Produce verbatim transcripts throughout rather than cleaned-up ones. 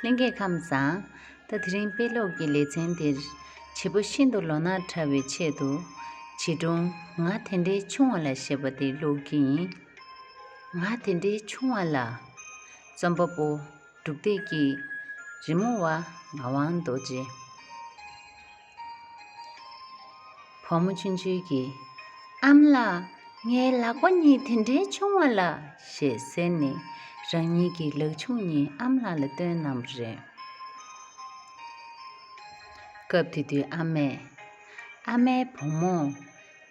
ལྷན་རྒྱས་ཁམས་བཟང་། ད་དེ་རིང་དཔེ་ཀློག་གི་ལེ་ཚན་འདིར་བྱིས་པ་ཤིན་ཏུ་ལོ་ན་ཕྲ་བའི་ཆེད་དུ་བྱིས་སྒྲུང་ང་དེ་འདྲའི་ཆུང་བ་ལ་ཞེས་པ་དེ་ཀློག་གི་ཡིན། ང་དེ་འདྲའི་ཆུང་བ་ལ། རྩོམ་པ་པོ། འབྲུག་སྡེ་སྐྱིད། རི་མོ་བ། ངག་དབང་རྡོ་རྗེ། བུ་མོ་ཆུང་ཆུང་གིས། ཨ་མ་ལགས། ངའི་ལག་པ་གཉིས་དེ་འདྲའི་ཆུང་བ་ལ། ཞེས་ཟེར་ནས་རང་ཉིད་ཀྱི་ལག་ཆུང་གཉིས་ཨ་མ་ལགས་ལ་སྟོན་གནང་བ་རེད། སྐབས་དེ་དུས་ཨ་མས། ཨ་མའི་བུ་མོ།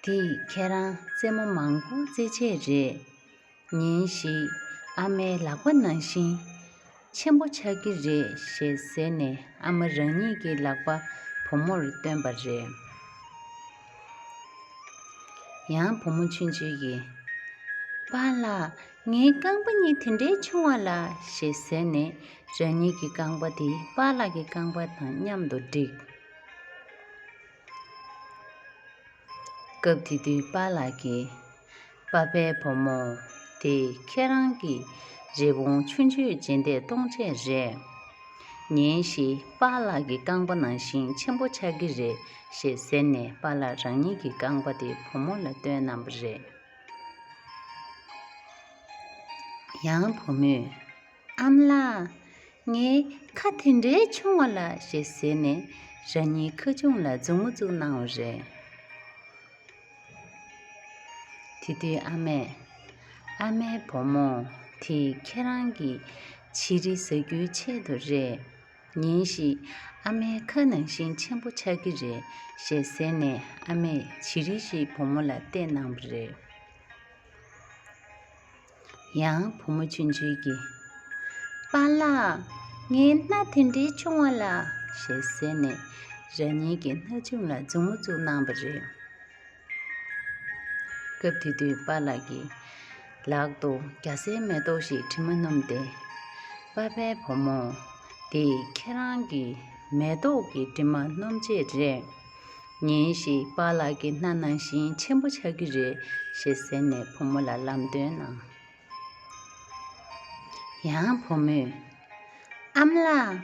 འདིས་ཁྱེད་རང་རྩེད་མོ་མང་པོ་རྩེད་ཆེད་རེད། ཉིན་ཞིག་ཨ་མའི་ལག་པ་ནང་བཞིན་ཆེན་པོ་ཆགས་ཀྱི་རེད་ཞེས་ཟེར་ནས་ཨ་མ་རང་ཉིད་ཀྱི་ལག་པ་བུ་མོར་སྟོན་པ་རེད། ཡང་བུ་མོ་ཆུང་ཆུང་གིས། པཱ་ལགས། ངའི་རྐང་པ་གཉིས་དེ་འདྲའི་ཆུང་བ་ལ། ཞེས་ཟེར་ནས་རང་ཉིད་ཀྱི་རྐང་པ་དེ་པཱ་ལགས་ཀྱི་རྐང་པ་དང་མཉམ་དུ་བསྒྲིགས། སྐབས་དེ་དུས་པཱ་ལགས་ཀྱིས། པཱ་ཕའི་བུ་མོ། དེ་ཁྱེད་རང་གི་རི་བོང་ཆུང་ཆུང་སྦྱིན་བདག་གཏོང་ཆེད་རེད། ཉིན་ཞིག་པཱ་ལགས་ཀྱི་རྐང་པ་ནང་བཞིན་ཆེན་པོ་ཆགས་ཀྱི་རེད་ཞེས་ཟེར་ནས་པཱ་ལགས་རང་ཉིད་ཀྱི་རྐང་པ་དེ་བུ་མོ་ལ་སྟོན་གནང་བ་རེད། ཡང་བུ་མོས། ཨ་མ་ལགས། ངའི་ཁ་དེ་འདྲའི་ཆུང་བ་ལ། ཞེས་ཟེར་ནས་རང་ཉིད་ཁ་ཆུང་ལ་མཛུབ་མོ་བཙུགས་གནང་བ་རེད། དེ་དུས་ཨ་མས། ཨ་མའི་བུ་མོ། དེ་ཁྱེད་རང་གི་བྱི་རིལ་ཟ་རྒྱུའི་ཆེད་དུ་རེད། ཉིན་ཞིག་ཨ་མའི་ཁ་ནང་བཞིན་ཆེན་པོ་ཆགས་ཀྱི་རེད་ཞེས་ཟེར་ནས་ཨ་མས་བྱི་རིལ་ཞིག་བུ་མོ་ལ་སྟེར་གནང་བ་རེད། ཡང་བུ་མོ་ཆུང་ཆུང་གིས། པཱ་ལགས། ངའི་སྣ་དེ་འདྲའི་ཆུང་བ་ལ། ཞེས་ཟེར་ནས་རང་ཉིད་ཀྱི་སྣ་ཆུང་ལ་མཛུབ་མོ་བཙུགས་གནང་བ་རེད། སྐབས་དེ་དུས་པཱ་ལགས་ཀྱིས་ལག་ཏུ་རྒྱ་སེར་མེ་ཏོག་ཞིག་དྲི་མ་སྣོམ་སྟེ། པཱ་ཕའི་བུ་མོ། དེ་ཁྱེད་རང་གི་མེ་ཏོག་གི་དྲི་མ་སྣོམ་ཆེད་རེད། ཉིན་ཞིག་པཱ་ལགས་ཀྱི་སྣ་ནང་བཞིན་ཆེན་པོ་ཆགས་ཀྱི་རེད་ཞེས་ཟེར་ནས་བུ་མོ་ལ་ལམ་སྟོན་གནང་། ཡང་བུ་མོས། ཨ་མ་ལགས།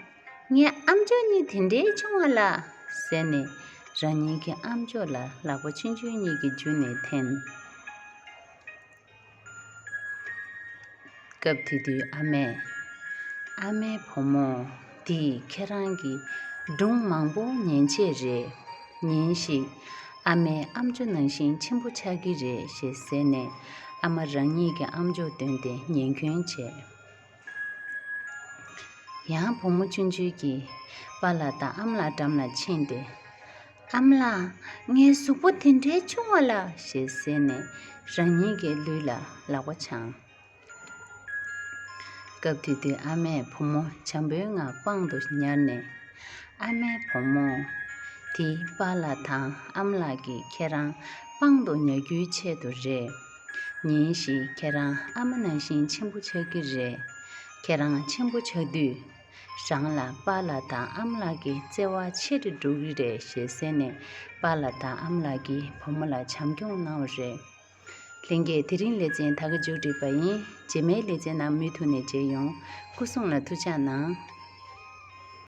ངའི་ཨམ་ཅོག་གཉིས་དེ་འདྲའི་ཆུང་བ་ལ། ཟེར་ནས་རང་ཉིད་ཀྱི་ཨམ་ཅོག་ལ་ལག་པ་ཆུང་ཆུང་གཉིས་ཀྱིས་འཇུ་ནས་འཐེན། སྐབས་དེ་དུས་ཨ་མས། ཨ་མའི་བུ་མོ། འདིས་ཁྱེད་རང་གི་སྒྲུང་མང་པོ་ཉན་ཆེད་རེད། ཉིན་ཞིག་ཨ་མའི་ཨམ་ཅོག་ནང་བཞིན་ཆེན་པོ་ཆགས་ཀྱི་རེད་ཞེས་ཟེར་ནས་ཨ་མ་རང་ཉིད་ཀྱི་ཨམ་ཅོག་བཏོན་ཏེ་ཉན་སྐྱོན་བྱས། ཡང་བུ་མོ་ཆུང་ཆུང་གིས་པཱ་ལགས་དང་ཨ་མ་ལགས་འགྲམ་ལ་ཕྱིན་ཏེ། ཨ་མ་ལགས། ངའི་གཟུགས་པོ་དེ་འདྲའི་ཆུང་བ་ལ། ཞེས་ཟེར་ནས་རང་ཉིད་ཀྱི་ལུས་ལ་ལག་པ་འཆང་། སྐབས་དེ་དུས་ཨ་མས་བུ་མོ་བྱམས་པོའི་ངང་པང་དུ་ཉར་ནས། ཨ་མའི་བུ་མོ། དེ་པཱ་ལགས་དང་ཨ་མ་ལགས་ཀྱིས་ཁྱེད་རང་པང་དུ་ཉར་རྒྱུའི་ཆེད་དུ་རེད། ཉིན་ཞིག་ཁྱེད་རང་ཨ་མ་ནང་བཞིན་ཆེན་པོ་ཆགས་ཀྱི་རེད། ཁྱེད་རང་ཆེན་པོ་ཆགས་དུས། རང་ལ་པཱ་ལགས་དང་ཨ་མ་ལགས་ཀྱི་བརྩེ་བ་ཆེ་རུ་འགྲོ་གི་རེད་ཞེས་ཟེར་ནས་པཱ་ལགས་དང་ཨ་མ་ལགས་ཀྱིས་བུ་མོ་ལ་བྱམས་སྐྱོང་གནང་བ་རེད། ལྷན་རྒྱས། དེ་རིང་ལེ་ཚན་ད་ག་མཇུག་སྒྲིལ་བ་ཡིན། རྗེས་མའི་ལེ་ཚན་ནང་མུ་མཐུད་ནས་མཇལ་ཡོང་། སྐུ་གཟུགས་ལ་ཐུགས་ཅག་གནང་།